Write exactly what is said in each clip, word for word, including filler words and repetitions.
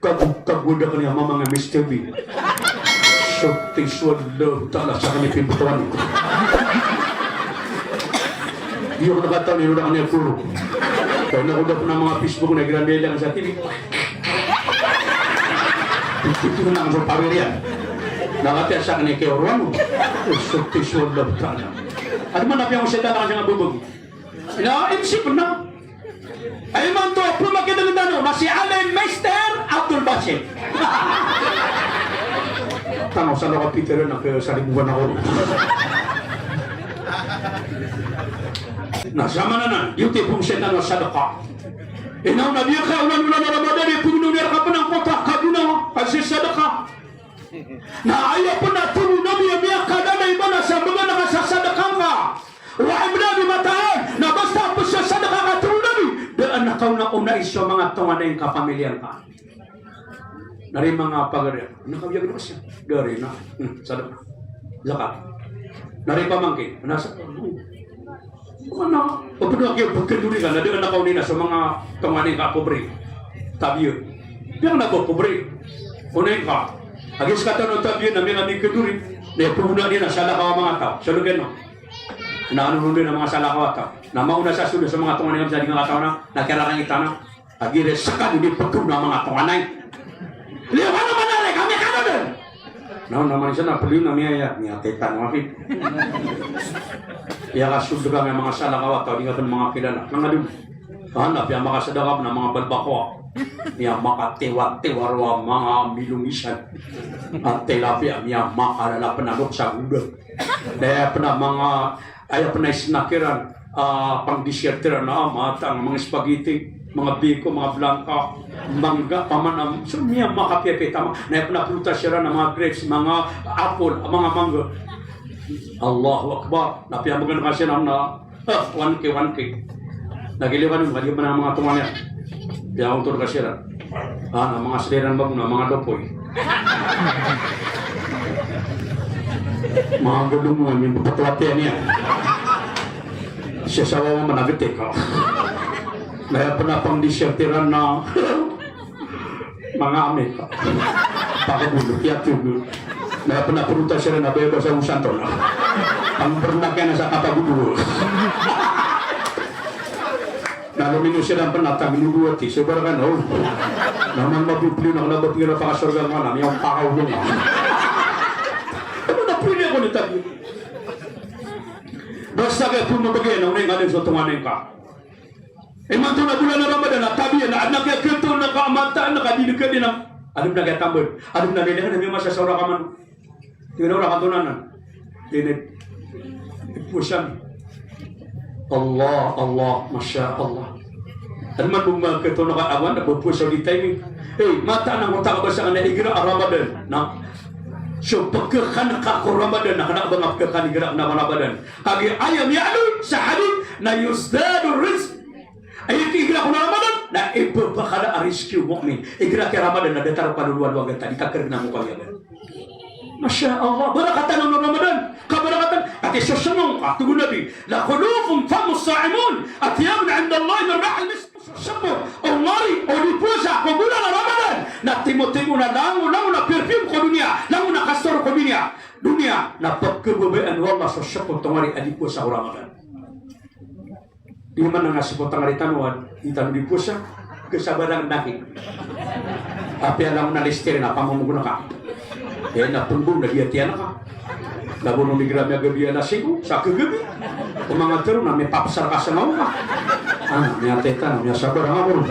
Kago, kago da kaniya mamang a Mister Bean. Sokti so Allahu Ta'ala sa kaniya pimbotowan. Iyo na kataw niyo na kaniya kuro. Kaya na ko da ko na manga Facebook na igira miyailangan sa T V. Ito na ang so pawiriyan. Na katiya sa kaniya kaya oruan. Sokti so Allahu Ta'ala. Ado man a piyangosay tano sa nga bobog. Ina, M C pn na. Ay, imanto, pmakidng tano na si Alim Mister Abdul Basit. Tano sa loka Peter na kaya sa libuan ako. Na, sa maana nan, iyo ti pmsay tano a sadaka. Ina, na di ka olan-olan a Ramadan, di pmno niyan rka pn angkoto a kagunawa, kasi sadaka. Na aya pn a toro o Nabi a miyakadana ibarat sa mbgan ka sa sadaka ngka. Wa ibna bi mataan, na basta pn sa sadaka ka toro o Nabi, da a kaonaonai so manga tonganay ngka, pamilya ngka. Na ri manga pagari, na kawiya gina siya. Da ri na, hmm, sadaka. Zakat. Na ri pamangkin, na sa, hmm. Mana? Pagkanduri ka, na di ka nakaonina so manga tonganay ngka a pobre. Tabiya. Di ka na ba pobre. Onay ka. Agi skatan o tabiya na miyamikanduri. Na ipagona niyan a salakaw a manga taw. Sa loken o. Na ano nondun a manga salakaw a taw. Na maona sa sold so manga tonganay ngka sa di nga kataw na. Na kiyararangitan na. Agi ri seka di pagkaona a manga tonganay. Liyo ka na manari, kami ka na dn. Na, na man isa na peliyo na miyaya, miyatay tano a fit. Iya ka sold ka manga salakaw a taw, di nga pn manga kilala. Nanga dun. Ka na piyamakasadaka pn a manga balbacoa. Miyamakatiwatiwa ron a manga milongisan. A tilapia, miyamakalala pn a loks a goda. Daya pn a manga Aya pn a snack iran, ah, pang-dessert iran, ah, matag, manga spaghetti, manga biko, manga blanca, mangga, paman, am, so miyamakapiyapiya taman. Na aya pn a prutas iran, manga grapes, manga apple, manga mangga. Allahu Akbar. Na piyambagan ka siran na, ah, one K, one K. Na giliw ka dn, giliw pn a manga tonganay. Piyaontol ka siran. Ah, na manga sliran ba, na manga dopoy. Manga golong mo, miyapatwati niyan. Siya sa wawa managiti ka. Na aya pn a pang-dessert iran na manga ami ka. Pakabolok, iyatog. Na aya pn a prutas iran na baya ba sa usanton. Ang pernah kaya na sa katagudo. Na lomino siran pn a tagno dowa ti, so ba rkano. Na man mapipiya na kna ba tig iran pakasorga ka na, miyaw pakaolong. Ano na pwede ako ni tagno? Basta kaya pn mabagay na onay nga dn so tonganay ngka. Imanto na bolan a Ramadan na tabiya na adn a kiyakito na ka a mataan na ka di dn ka di na. Adn a kiyatambd. Adn a lilay ka na miyamasa sa ora ka man. Tig iyan a ora ka tonanan. Di na ipowasa mi. Allah, Allah, Masha Allah. Adn man bo makito na ka awan na bo powasa di timing. Eh, mataan angkoto a kabasa ka na igira a Ramadan. Na so pkhakan ka ko Ramadan na kna ba nga pkhakan igira a Ramadan. Kagiya aya miyaaloy sa hadith na yuzdadu rizq. Aya igira ko na Ramadan na ipphakala a rizki o mu'min. Igira ki Ramadan na datar o kaluluwa-luwa gata, di kakargna mo kagiya. Masha Allah, barakatan o Ramadan. Kabarakatan, ati so sangong, ati o Nabi, la khulufun famus sa'imun atyabun indallahi min rihil misk. So sangong o ngari o di powasa ko bolan a Ramadan na timotimo na langon, langon a perfume ko doniya, langon a kastor ko doniya. Doniya, na pkhababayaan o Allah so sangong o ngari a di powasa ko Ramadan. Di man nga sangkot a ngari tano a di tano di powasa, kasabaran daki. Apiya langon a Listerine a pamamogn ka. Eh, na pnggong na di atiyan ka. Lagon o migira miyagabi a lasing ko, sa kagabi. O manga tero na miyapapsar ka sa ngaw ka. Ah, miyatay tano, miyasabar nga ko.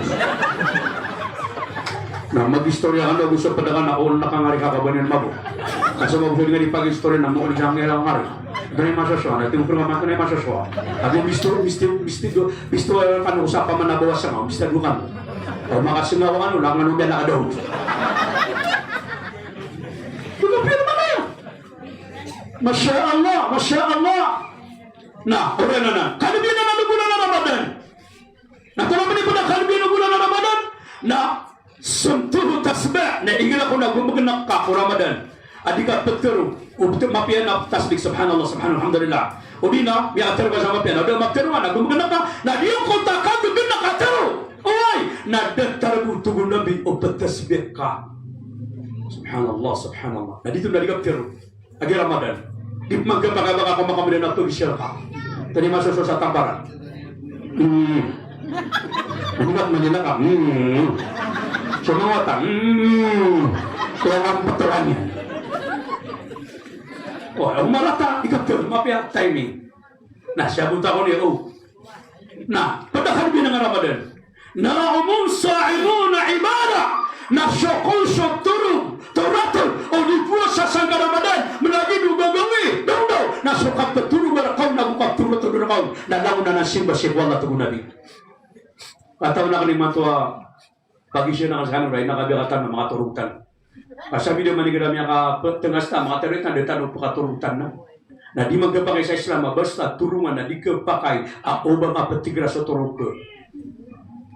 Na mag-istorya kano ago so pd ka na on na kangari ka kabaniyan mabo. Na so mabo so di nga di pag-istorya na mo on sa ngera ngari. Dai masosowa, na tingkor ka man ko na masosowa. Ago bisto, bisto, bisto, bisto, eh, kano sa paman a bawas nga, bisto do kano. O makasingaw kano, langon o biyan a daw. Ito pirma na yan. Masha Allah, Masha Allah. Na, ora na na. Kalabiyan anan o bolan a Ramadan. Na tano man i pd a kalabiyan o bolan a Ramadan, na santo tasbih, na igira ko na gomgnk ka ko Ramadan a di ka ptero, o ptero mapiya na tasbih, subhanallah, subhanallah, alhamdulillah. O di na, miyatero ka sa mapiya, na o di maptero ka, na gomgnk ka, na di ko ta ka gomgnk ka tero. Oway, Na datar bo, tig o Nabi, o ptasbih ka. Subhanallah, subhanallah. Na di to na di kaptero. Agi Ramadan. Di pman ka pakabaka ko makamida na to di sirka. Tadi masoso sa tamparan. Hmm. Hindi ka manila ka. Hmm. So mga wata. Hmm. Kaya nga ang patulan niya. O, umarata, di kaptero, mapiya, timing. Na, siyabot ako niya, o. Na, pd a kalbi nga Ramadan. Na, umum sa'imun ibadah. Na, so kon so torog, toratol, o di powasa sangkai Ramadan, mlagid o gagawii, daw, daw. Na, so kaptorog a rka on ago kaptorotol a rka on, na langon anan a simba sii ko Allah, tig o Nabi. Katawan akn imanto a Pagizaan akn skano, ray na kabiya katan a manga torog tano. Ka sabi da man i kira miyakaptngas ta, manga tano itan, da tano pkatorog tano. Na di man khapakay sa Islam a basta torongan a di khapakay a oba nga ptigras o torog ka.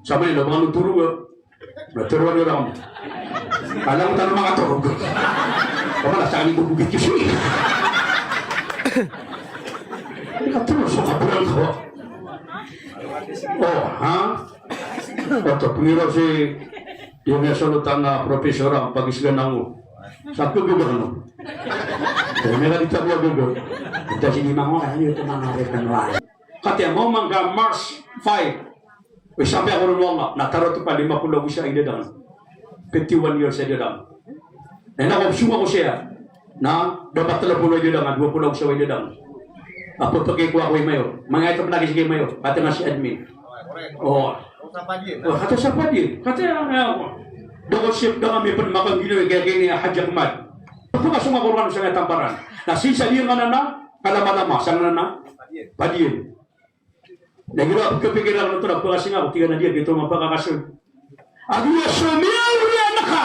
Sa man i oba nga torog ka. Na torogan iyo rakn. Kala ko tano manga torog. Pamana sa kami bubugit iyo sii. Di ka torogan so kabrang ko. O, ha? Oto, pngiraw si, iyo nga solotan a professor a pagisgan ako. Sa kagaga kano. Kaya mera di tabo a gaga. Ito si di mango, kaya iyo ito mangarit na nuwan. Katiya, maoma nga March five. Wi, sambi ako ron o Allah, na taro to pa lima polo ago isa i dadang. Fifty-one years i dadang. Na ina ko, song ako siya. Na, dapat tlo polo i dadang, dowa polo ago isa i dadang. Apo pagkikuwa ko i mayor. Manga ito pnagis ko i mayor. Kata na si admin. O. O, kata sa padi. Kata na, o. Doko sip da kami pn makanggilaw, kaya kini Hajj Ahmad. Pagkasong ako ron sa nga tamparan. Na, sii sa diyan nga na, na, kalamalama, sa nga na, na, padiyan. Na giraw a pkhapikiran oto na pkhasinga ko, tig iyan a di, giyoto mapkhakasoy. A giya so miyaoriyan ka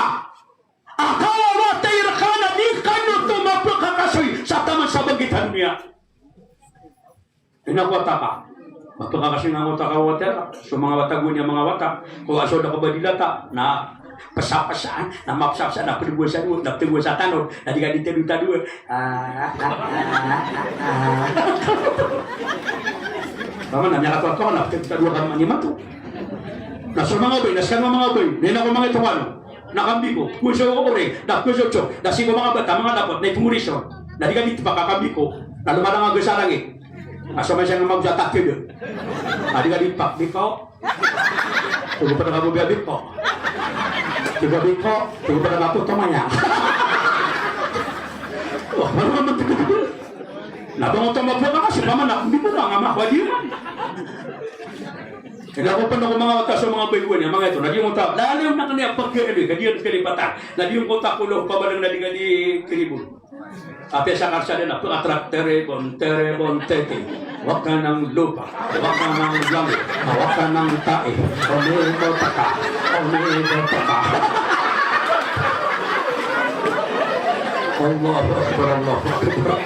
a kawawatay rka na di kano oto mapkhakasoy sa taman sa bangkit a doniya. Ina ko wata ka. Mapkhakasoy nga wata ka, wata ka. So manga wata gowani a manga wata. Ko a so da ka ba dilata. Na psapsaan, na mapsapsaan, na pdgowa sa dowa, na pdgowa sa tanod, na di ka di tado-tado. Ah, ah, ah, ah, ah. Pamana, miyakatowa-towa, na pdgowa sa dowa ka manimato. Na so manga obay, na skano manga obay, na ina ko manga ito kano. Na kambi ko, ko so ori, na ko so tso, na sii ko manga bata, manga lapot, na ipngori so. Na di ka di tpak a kambi ko, na lomalang a gasa langit. Na so manga siya nga magosa takid. Na di ka di tpak, di ko. Tig o pd a kabobi a biko. Tig o biko, tig o pd a kaboto maya. O, mano ka mantitititi. Na ba ngka oto mapkhakasoy, pamana, di ko nga mapkhawadi man. Ina ko pn ko manga wata so manga baygoan iyan, manga ito, na di ngka oto, lalayon akn iyan pagkaali, ka di iyan kalipatan. Na di ngka oto kolo pabalang na di ka di kiribon. Apiya sa karsada na pkatrak, teribon, teribon, tete. Wakanan lupa, wakanan langit, wakanan tae. Omi ko taka, omi ko taka. Allahu Akbar, Allahu Akbar.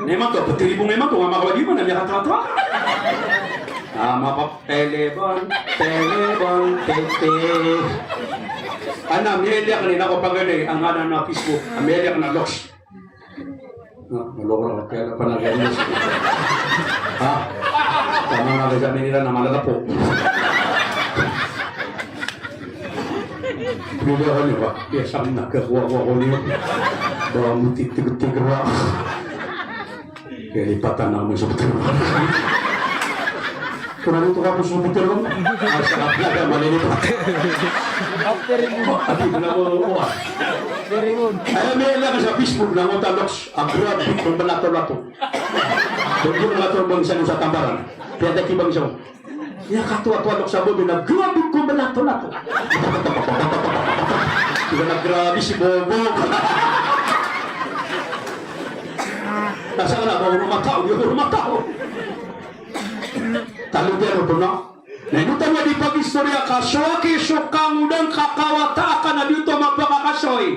Na imanto, ptiribon imanto, nga makawa di man, na miyakatratrat. Ah, mapa- Telebon, telebon, tete. Ana, miyaliya akn, ina ko paganay, angkanan a Facebook, a miyaliya akn a loks. Na, malokor ako, kaya na panaganyan. Ha? Tama na, kaya sa Manila na malalapo. Pwede ako niyo ba? Kaya sa akin, nagkakuha-kuha ko niyo. Baka mo titig-tigra. Kaya lipatan ako ng subtro. Kurang ito ka po subtro. Asa ka pala ka malilipat. After reboot. Ati, wala ko, o, ah. After reboot. Ay, may lang sa Facebook na mo taloks. Ang grabe, kung malato-lato. Kung malato-lato bang sa Tambaran. Kaya daki bang sa Iya katowa-towa dok sa bobi na grabe ko balato-lato. Tig iyan a grabe si Bobo. Na sa kna ba, o roo matao, di o roo matao. Talo di ano to na. Na ino tano di pag-istorya ka, so aki so kangodaan ka kawata ka na di oto mapakakasoy.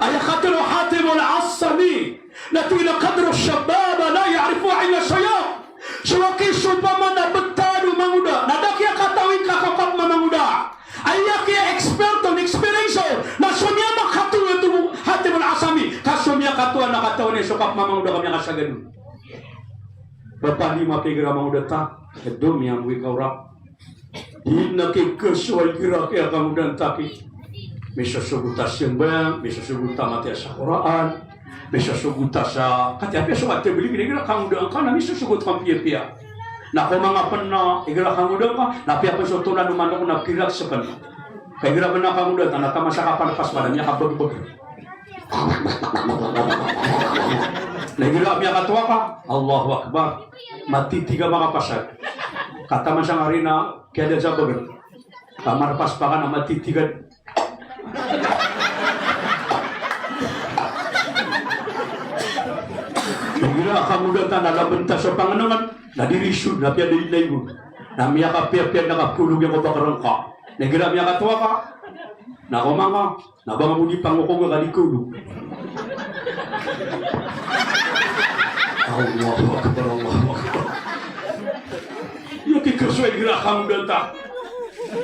Aya katharo o Hatim al-Asami, na tig iyan a qadru shabab la ya'rifu illa shayab. So aki so opama na btad o mangoda, na da kiya katawi ka ko kapmamangoda. Aya kiya expert on, experience on, na so miyamakatowa, tig o Hatim al-Asami, ka so miyakatowa na katawan iyan so kapmamangoda ka miyakasagad on. Bapa, di mapiya igira mangoda ta. Ado miyamboy ka orak. Di na kikhasowa igira kiyakangodaan ta ki. Misosogot a sambayang, misosogot a mataya sa Qur'an, misosogot a sa, katii apiya so katablig, igira kangodaan ka na misosogot ka piyapiya. Na ko manga pn na igira kangodaan ka, na apiya pn so tolan o manok na kirak sa pn. Ka igira pn na kangodaan ta na taman sa kapalpas pn na miyakabagbag. Na igira miyakatowa ka, Allahu Akbar. Matitiga makapasad. Ka taman sangkari na kiyada sa bagan. Ka marpas paka na matitiga. Na igira kangodaan ta na labn ta so pangnngkn, na di risod, na piyada ilay ko. Na miyakapiyapiya na kapolog iyan ko bakrngka. Na igira miyakatowa ka, na ko manga Na ba nga bo di pangokog a kadi kolo. Allahu Akbar, Allahu Akbar. Iyo ki kerso igira kangodaan ta.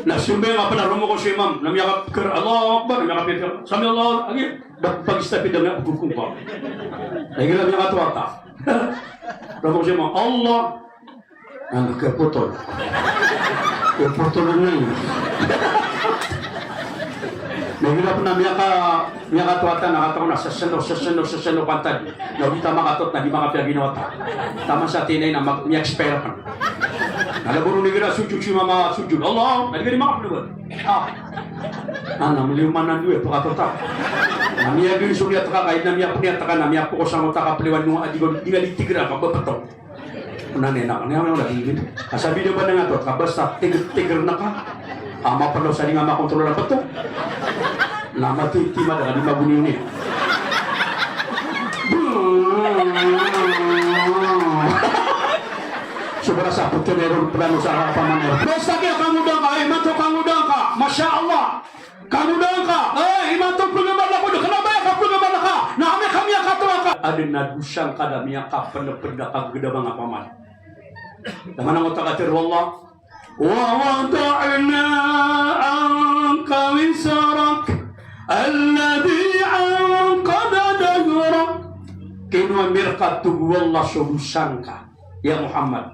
Na sambayang a pn a romoko so imam, na miyakapkr, Allahu Akbar, na miyakapkr. Sami Allahu, agi, da pagista pida nga bukong ka. Na igira miyakatowa ta. Romoko so imam, Allah. Ano, kapotol. Kapotol na iyo. Na igira pn a miyaka, miyakatowa ta na katawan a sasano, sasano, sasano pantad. Na o di ta makatot na di makapiyaginawa ta. Taman sa tinay na mag-, miya-expire pn. Na labaw ron igira sujud si mama sujud. Allah, na di ka di makapnabal. Ah. Ana, mliyo man a dowa, pakatot a. Na miyagin so miyataka, kaid na miyapniyataka, na miyapoko sa ngotaka pliwan no, a di ko, di nga di tigra, kabapatong. Onani na, onani na, onani na. Kasabi da ba nga to, ka basta tig-, tigr na ka. A, mapalaw sa di nga makontrol a beto. Na mati, ti mada ka di maguni-uni. Sobra sa putol na ron plano sa pamanay. Basta kiyakangodaan ka, ay, mato kangodaan ka. Masha Allah. Kangodaan ka, eh, imanto pnggmbala ko, da kna ba aya ka pnggmbala ka, na amay ka miyakatowa ka. Adn a dosa ngka da miyakapnpd a kagdam a paman. Da man angkoto a katharo o Allah, "Wa wada'na anka wizrak, alladhi anqadha dhahrak." Kinowa mi rka, tig o Allah, so dosa ngka, ya Muhammad.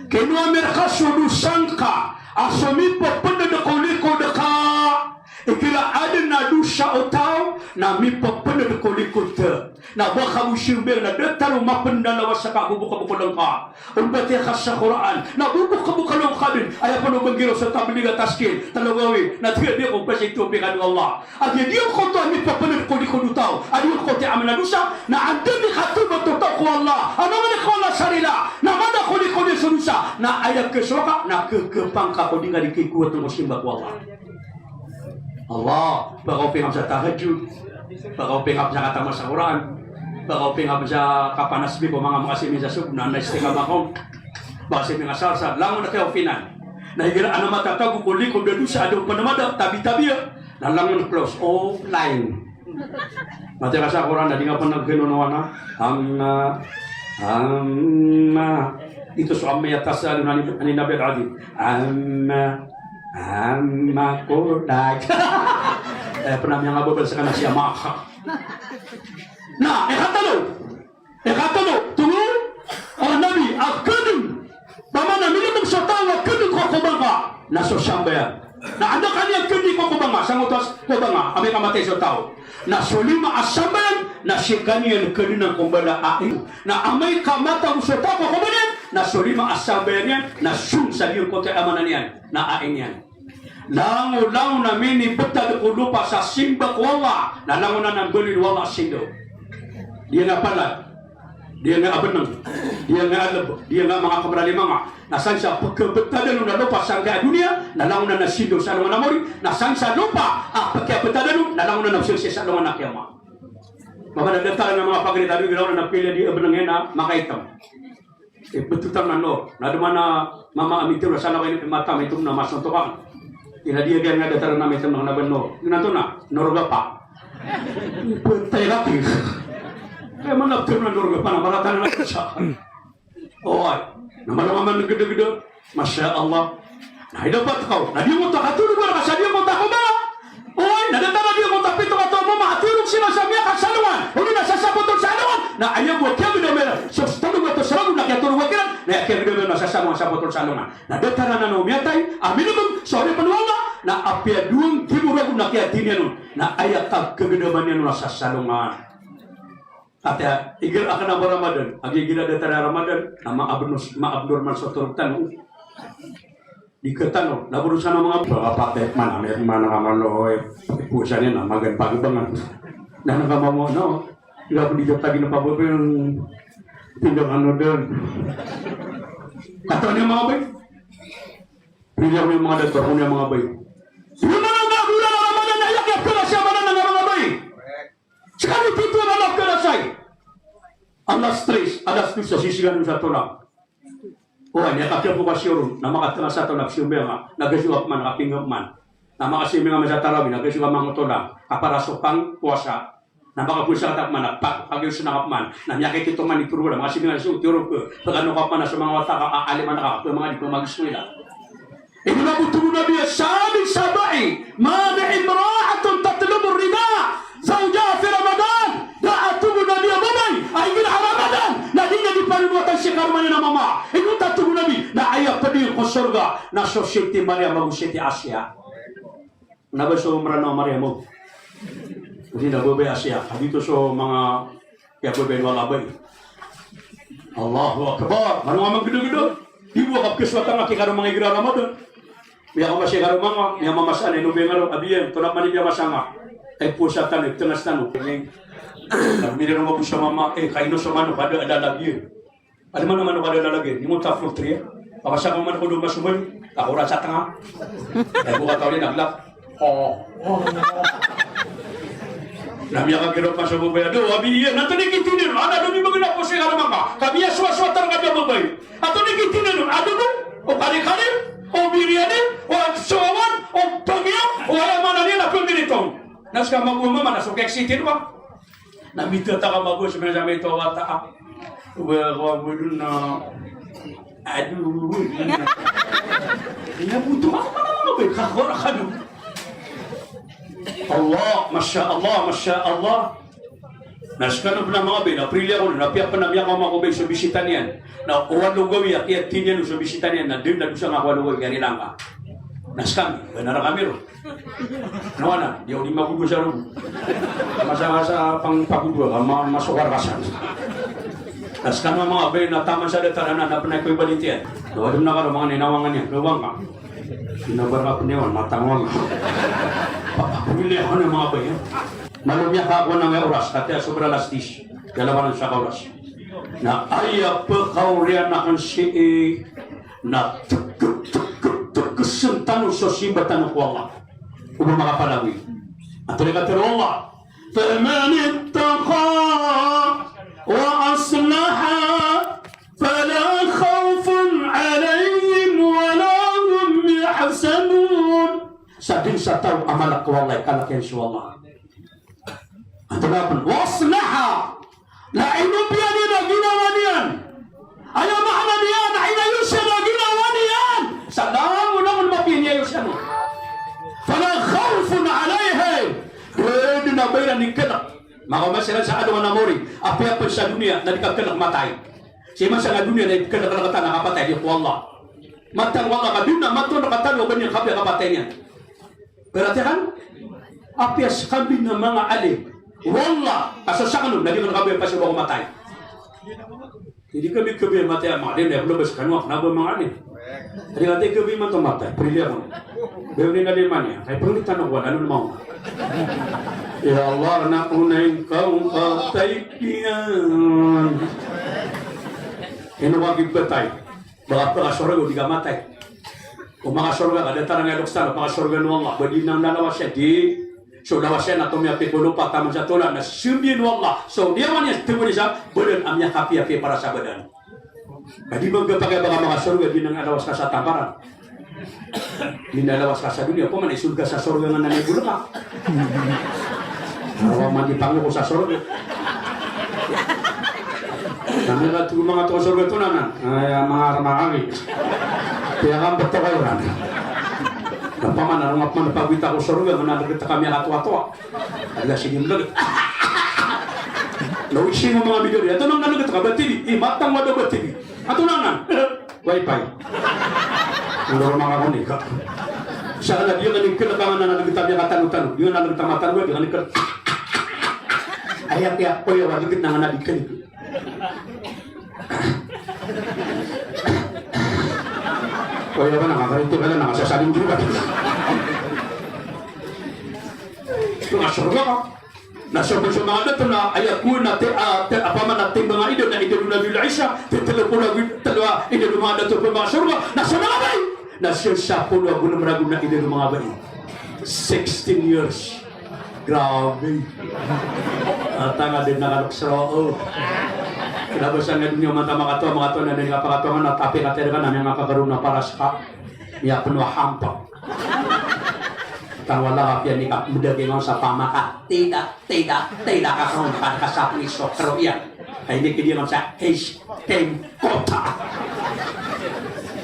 Kinowa mi rka so dosa ngka a so mipepended ko likod ka. Igira aden a dosa o taw na mipepended ko likod ta. Na ba ka bo simbir na datar o mapendalawas ka bo bokabokal ngka. Ombati ka sa Qur'an na bo bokabokal ngka den. Aya pano benggiro sa tablig a taskil, talo gawin na tiga di ko pasi to pekado Allah. A giya di angkoto a mipepended ko likod o taw a di angkoto i amal a dosa, na anda di katobat o taw ko Allah, a mangni ko Allah sa rila, na mada ko likod iyan so dosa, na aya kesowa ka na kekepang ka ko di nga di kikowat ko simba ko Allah. Allah, pakaoping ka sa tahajjud, pakaoping ka sa kataman sa Qur'an, pakaoping ka sa kapanasbih ko manga makasimin sa sub, na na istiqamah ko, makasimin ka sa sa, langon na kaya opinan. Na igira ana matatago ko likod a dosa, ado panamada, tabi-tabi a, na langon close, offline. Mataya ka sa Qur'an na di nga pn nagkenonowana. Amma, amma. Ito so amma yatasaaluna ani, ani naba'in adhim. Amma, amma, kodak. Eh, pn a miyangababal sa kanan si ama ka. Na, ikatlo. Ikatlo, tig o Nabi, a keden. Ba mana milemeg so taw a keden ko kobanga na so sambayang. Na anda ka niyan kedi ko kobanga, sa ngoto a kobanga, amay ka matay so taw. Na so lima a sambayang, na sii ka niyan keden ko mbala a ino. Na amay ka matago so taw ko kobanga niyan, na so lima a sambayang iyan, na song sa di angkoto i amana niyan, na ain iyan. Langolangon a minibetad ko lopa sa simba ko Allah, na langon anan a mbaloy o Allah a sindaw. Di nga palad, di nga abeneng, di nga aleb, di nga manga kamrali manga. Na san sa pekebetadan on a lopa sangkai a doniya, na langon anan a sindaw sa alongan a mori, na san sa lopa a pekebetadan on, na langon anan a sirsi sa alongan a kiyama. Mama na datar na manga pagari tabi, langon anan a pila di abeneng iyan a makaitem. Eh, betutan na no. Na dema na mama a mitero sa na kain mata, mitom na masontokan. Ina di a giya nga datar na mitom na ba no. Ina to na, norga pa. Betay laki. Kaya mana betul na norga pa na marata na sa. Oway. Na mana mama gedegede. Masha Allah. Na idapat kaw. Na di angkoto a katolog ka sa di angkoto a kobanga. Oway, na datar a di angkoto a pito kataw a mama a tiyolog siran sa miyakasalongan. Odi na sasapot on sa alongan. Na aya bo a kiyabedamera. So tolog a to sa ragon na kiyatolog a kiran. Na aya kiyagdam iyan on na sasalongan sa botol salongan. Na datar anan o miyatay a minimum, sorry pn o Allah, na apiya dowa nggibo ragon na kiyatiniyan on, na aya kagdam iyan on na sasalongan. Ati a, igira akn a ba Ramadan, a gigira datar a Ramadan, na maabnos-, maabnormal so torog tano. Di khatano, na boro sa na manga ba, kapatay, mana, mana, mana, mana, oy, puwasa niyan na magaan pagbangan. Na, na, kama mo, no? Ira ko di jatagi na pababay ang tindang ano doon. Katawan niyo, mga bay? Brilliant niyo, mga doktor, niyo, mga bay. Di man ang nagulan ang Ramadan na iyak, iyak, iyak, siya man ang mga bay. Sekali tito na lang kelasay. Alas tres, alas dos, sa sisigan sa tolang. O, aya kapiya bo ka siyoron, na makatanga sa tolang, siyombayang, na gaso ka pman, kapinga pman. Na makasiyombayang man sa tarawih, na gaso ka mangotolang, kapara so pangpowasa. Na makapowasa ka pman, na pa, pagayos na ka pman. Na miyakitito man i program, makasiyombayang so tiyorog, pagano ka pman, na so manga wata ka, aalim anak ka, pman di pman mag-eskwela. Ino na bo tig o Nabi, sabi, sabai, ma min imra'atin tatlubur rida zawjiha fi Ramadan. Da a, tig o Nabi, a babay a igira a Ramadan na di niyan di panonowatan si karoma niyan a mama. Ino ta, tig o Nabi, na aya pd iyan ko sorga na so Siti Maryam ago Siti Asiya. Na ba so Mranaw a Maryam o? Di na babay a Asiya. Adi to so manga Kiyababay o Allah, bay. Allahu Akbar. Mano nga magdagdag? Di bo kapkes wata nga ki karoma nga igira Ramadan. Miyakamasa i karoma nga, miyamamasa na ino bengaro, abi iyan, tonaa pman i miyamasa nga. Ay, powasa tano, iptengas tano. Na miri ron nga bo so mama, eh, kaino so manok a da a lalag iyan. Adi man a manok a da a lalag iyan, di mo ta poultry, eh. Pamasa ko manok o dowa masomay, ako ra sa tanga. Ay, bo kataw iyan a glak. O, o. Na miyakagirap man so babay a, "Do, abi iyan, antonaa i kitindeg on? Ana, do mi magana ko si karoma nga. Ka miyasowasowa tano ka da babay. Antonaa i kitindeg on? Adobo, o kari-kari, o biryani, o sowawan, o pangiyam, o aya maana niyan na pangirito." Na ska mago a mama na so ka-excited ba. Na mithata ka mago so miyamasa a wata a. Wa, wa, wa, na. Aduh, na. Ina buto ka, mana, mana, mana, kakora ka do. Allah, masha Allah, masha Allah. Na skano pn a manga bay, na prili ako, na apiya pn a miyakaoma ko bay so bisita niyan. Na o walo gawii a kiyatiniyan so bisita niyan, na dn na dosa nga ko walo gawii a rilangka. Na skami, ba na rakami ron. Nawana, di ako di magodo sa rogo. Masa, masa pang pagodo ka, ma-, masokar ka san. Na skano a manga bay na taman sa datar anan na pn a iko ibalintiyan. Na wadn na karo manga ninawangan iyan, lobang ka. Di na ba rka pn iwan, matang wang ka. Pa-, pamilya ko na manga bay, ha? Malo miyakakowa na nga oras, kati a sobra alas diyes. Galawanan sa ka oras. Na aya pkhaoriyan akn sii na tg-, tg-, tggsn tano so simba tano ko Allah. O ba makapalagoy. Antonaa i katharo o Allah? Faman ittaqa wa aslaha fala khawfun alayhim wa la hum yahzanun. Sa dn sa taw a malk ko Allah i kalk iyan so Allah. Antonaa pn? Wa aslaha. Na inopiya niyan a ginawa niyan. Aya maana niyan na inayos iyan a ginawa niyan. Sa langon a mapiya niyan inayos iyan. Fala khawfun alayhim. Da dn a ba iran ikalk. Makaoma siran sa alongan a mori. Apiya pn sa doniya na di kakalk, matay. Sii man sa doniya na ikalk rktano a kapatay, di ko Allah. Matang o Allah ka dn a maton rktano a ba niyan kapiya kapatay niyan. Perhatikan, apiya skami na manga alim. Wallah, ka so sakn on, na di ngka kabiya pasiba ko matay. Di kami kabiya matay a manga alim, na aya ko labas kano a kna ba manga alim. Di ngka kabiya matay, matay, prilya ko. Beli na di mani, kay pangni tano ko, ano naman. Ya Allah, na unay ka, ungkatay kiyan. Ino ka kipatay? Ba ka pakasorga o di ka matay? O makasorga ka, datar a nga loks tano, pakasorga o Allah, ba di nan lalawas iyan, di so lawas iyan na tomiyapiya ko lopa taman sa tola, na sambiyan o Allah so niyawa niyan, tgo niyan sa badan a miyakapiyapiya para sa badan. Ba di ba nga pakiya ba ka makasorga, di nan lalawas ka sa tamparan. Di nan lalawas ka sa doniya, opama na isold ka sa sorga nga na may bolka. Awa man di pangoko sa sorga. Na miyakatgo manga tokasorga oto na, na, na, manga rama kami. Kaya ka mbto kayo ran. Opama na ronga pman pagwita ko sorga, na nalgt kami a katoatoa. Adn a sii di mlgt. Na oy sii mo manga bidari, ato na nalgt ka, ba tidi, i matang wada ba tidi. Ato na nan. Wifi. Ano manga koni ka. Sa na di nga nikil ka nga na nagtami ka tano-tano. Di nga nagtama tano, di nga nikil. Ay, ay, ay, koy, wala gid na nga na di ka nikil. Koy, wala na nga, karito ka na, nga sasalim juga. Ito nga sorga ka. Na so, so manga dato na aya ko na ti-, ah, ti-, apa man na timbang a idad na idad o Nabi Isa, ti telo polo ago telo a idad o manga dato ko manga sorga, na so manga bai. Na so sapolo ago nem ragon a idad o manga bai. Sixteen years. Grabe. Ata nga di na kalok sero. Kena ba sa nga di nyo mata makatoa, makatoa na di nga pakatoa na tapi katero ka na nga kakarona paras ka. Miyapeno a hampa. Tangwala ka piya ni ka medagay nga sa pamaka. Tida, tida, tida ka kaon ka ka sa pulis so kero iya. Ay, di kidi nga sa his tem kota.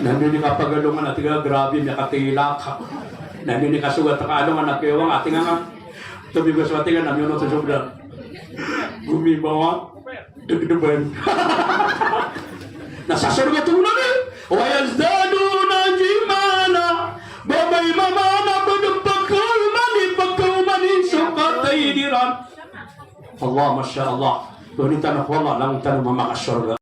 Nando ni ka pagalongan a tiga grabe niya katila ka. Nando ni ka sugat ka alongan a kewang a tinga nga. Tobi ko sa tinga na miyono to sobra. Gumi bawa. Degdeban. Na sa sorga to na ni, "Wa yazdaduna imana." Ba bai mamana ba de pekaomani, pekaomani so kataidiran. Allah, masha Allah. Goni tano ko Allah, langon tano mamakasorga.